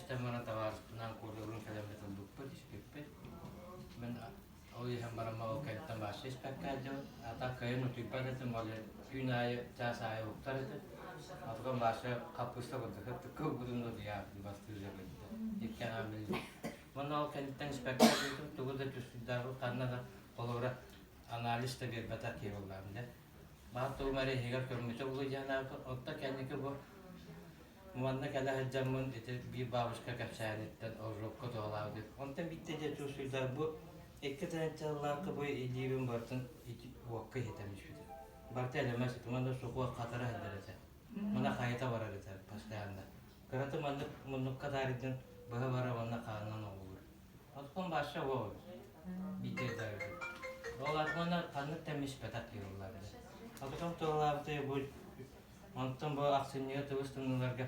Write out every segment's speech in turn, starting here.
Истэн баран табаарыспынаан куордалыын кэлэммит ылбыппыт, испиппит. Мин ол иһэн баран ол кэнниттэн вообще испэккэ сылдьабын. А так кыайан утуйбат этим, ол күн аайы, чаас аайы уһуктар этим. Отукан вообще хаппыыста курдук ытыкка ылбытым да утуйаабытым бастыыр дьэ Икки аҥаан билим. Уонна ол кэнниттэн испэккэ сылдьыбытым, тугу да түстүрдээҕи ханна да холобура анализ да биэрбэтэх киһи буоллаҕым дьэ. Баҕар тугум эрэ иһигэр көммүтэ буолуо диэн анаабытым. Оттон кэнники бу манна кэлэ сылдьаммын ити биир бабушка кэпсээниттэн ожогка туһалаабыт. Онтон биирдэ дьэ чувствуйдар бу 2 тыһыынча сыллаахха бу илиибин барытын ити уокка иһитэн испитим. Барыта элэмэс этим уонна сухуох хатара сылдьар этэ. Мына хайыта барар этэ постоянно. Кырата маннык муннукка таарыйдын быһа бара уонна хаанынан оҕулуур. Оттон баша ол биирдэ өйдөөбүтүм. Ол уонна ханнык да испэтэх киһи буоллаабыта. Отутун туолаабыта бу онтон бу ахсынньыга тыбыс тымныыларга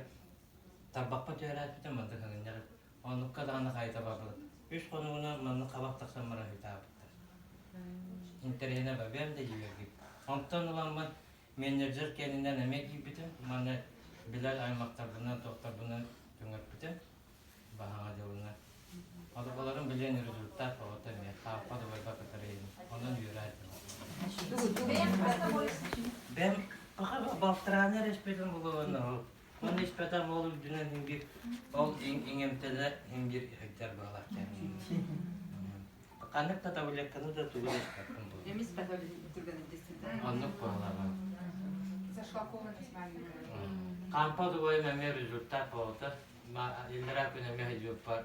тарбахпын түһэрээппитим маннык хаҥынньар оннукка даҕаны хайыта барбыт. Үс хонугунан маннык хабах тахсан баран үтаабыттар. Интэриэһинэ бэбиэм да дьиибэргип. Онтон ыламмын менеджер кэннинэн эмиэ киирбитим. Манна билэр аймахтарбынан, туохтарбынан түҥэппитим. Баһаҥа дьылына. Одукаларым билиэн результат оҕото эмиэ хааппа дубайба кытары онон үөрэ Бэм пока балтарааны эрэ испэтим булуон ол. Оны испэтем ол үрдүнэн ингир ол иҥэмтэлэ ингир иһиттэр буолар Ханнык да таблетканы да тугу да испэппин буолуо. Эмис Оннук буоллаҕа. Зашлакованность маленькая. Хампа дубайым эмиэ результат буолта. Иллэрээ күн эмиэ сылдьыбыппар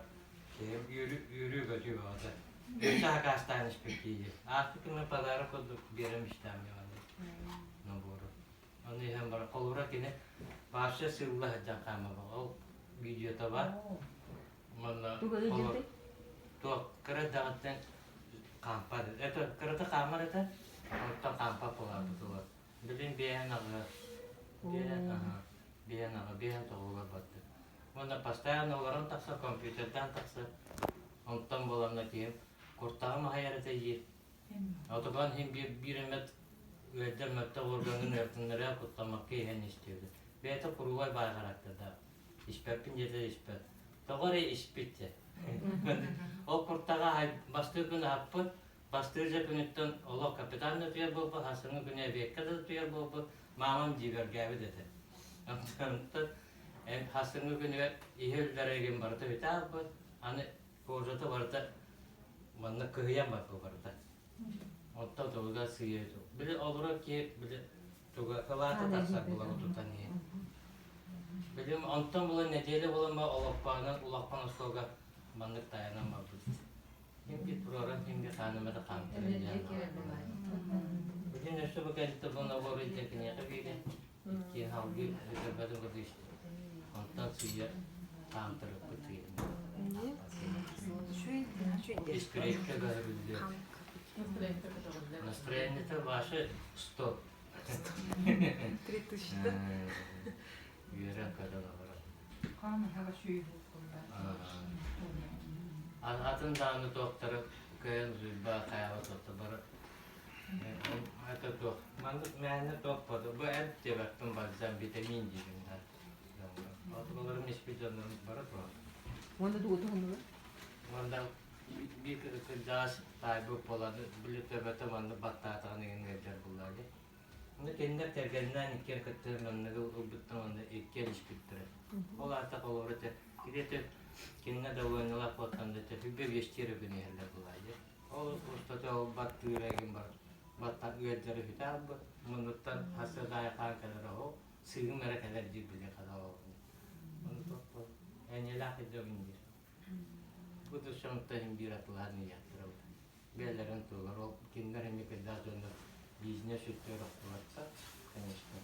киһим үөрүү-көтүү бөҕөтө. Өссө акаастаан испит киһи. Ааспыт күҥҥэ подарок курдук биэрэн истэм набору. Ону иһэн баран холобура кини вообще сыылла сылдьан хаамаба. Ол видеота бар. Манна туох кыра даҕаттан хаампат. Это кырата хаамар этэ, онтон хаампат буолаабытылар. Билин биэһэн аҕа, биэһэн аҕа, биэһэн аҕа, биэһэн тоҕугар барда. Уонна постоянно олорон тахсар, компьютердаан тахсар. Онтон буоланна киһим куртаҕым аһайар этэ диир. Отубан иһин биир, биир эмэт ыалдьар мөлтөх органын ыартыннарыа куттаммакка иһэн истиэбит. Бэйэтэ куруубай баай характердаах. Испэппин диэтэ испэт. Тоҕо эрэ испит дьэ. Ол куртаҕа бастыыр күн аһаппыт, Бастыыр дьэ күнүттэн олох капитан да утуйар буолбут, сарсыҥҥы күнү эбиэккэ да утуйар буолбут, маамам дьиибэргээбит этэ. Онтон сарсыҥҥы күнүгэр иһэ үллэрэгин барыта бүтэ аалбыт, аны кожата барыта манна кыһыйан барбыт барыта. Оттон тугуга сыыйа били олорор киһи били туга кылаата тахсар буолан тутан иһин. Билим онтон була нэдиэлэ буолан ба олоппоонон улахан остуолга маннык тайанан барбыт. Кимки туруоран кимге хаанымата хаамтара диэн. Бүтүн өссө бу кэлитэ бу набор илдьэ киниэхэ биирэ икки халгы өтөрбөтүн курдук истэ. Онтон сыыйа хаамтарыппыт сыыйа. Испиреккэ көһөрүллүө. Настроение-то ваше 100. 3000. Үөрэн көтөн олорор. Хаамыһаҕа сүөһү Атын даҕаны туохтары кыайан утуйба хайаҕа туохта бары это туох маннык мээнэ туох буолла бу эн диэбэппин бальзам витамин диибин да Отуларым испит дьоннорум бары туох Уонна тугу туһуннулар? Уонна биир кырдьаҕас таайбыт буолан били төбөтө маннык баттаатаҕын иһин ыалдьар буолла дии Ону кинилэр кэргэнинээн иккиэн кытта манныгы ылбыттан уонна иккиэн испиттэрэ. Ол аата холобура этэ, где-то кинилэ довольнолаах буолтан да этэ, хүббэ биэстии эрэ күн иһэллэр булаайы. Ол устата ол баттыыра игин бар, баттан ыалдьары үһүтэ аалбыт. Муннуттан хасыадаайы хаан кэлэр оһол, сыыһым эрэ кэлэр диир били хадалалын. Ону топпо энньэлээх идэгин диир. Бу да шамтан биир атылаан ийэхтэрэ бэйэлэрин туһугар ол кинилэр эмиэ кырдьаҕас дьоннор бизнес өттүгэр охтубаттар конечно.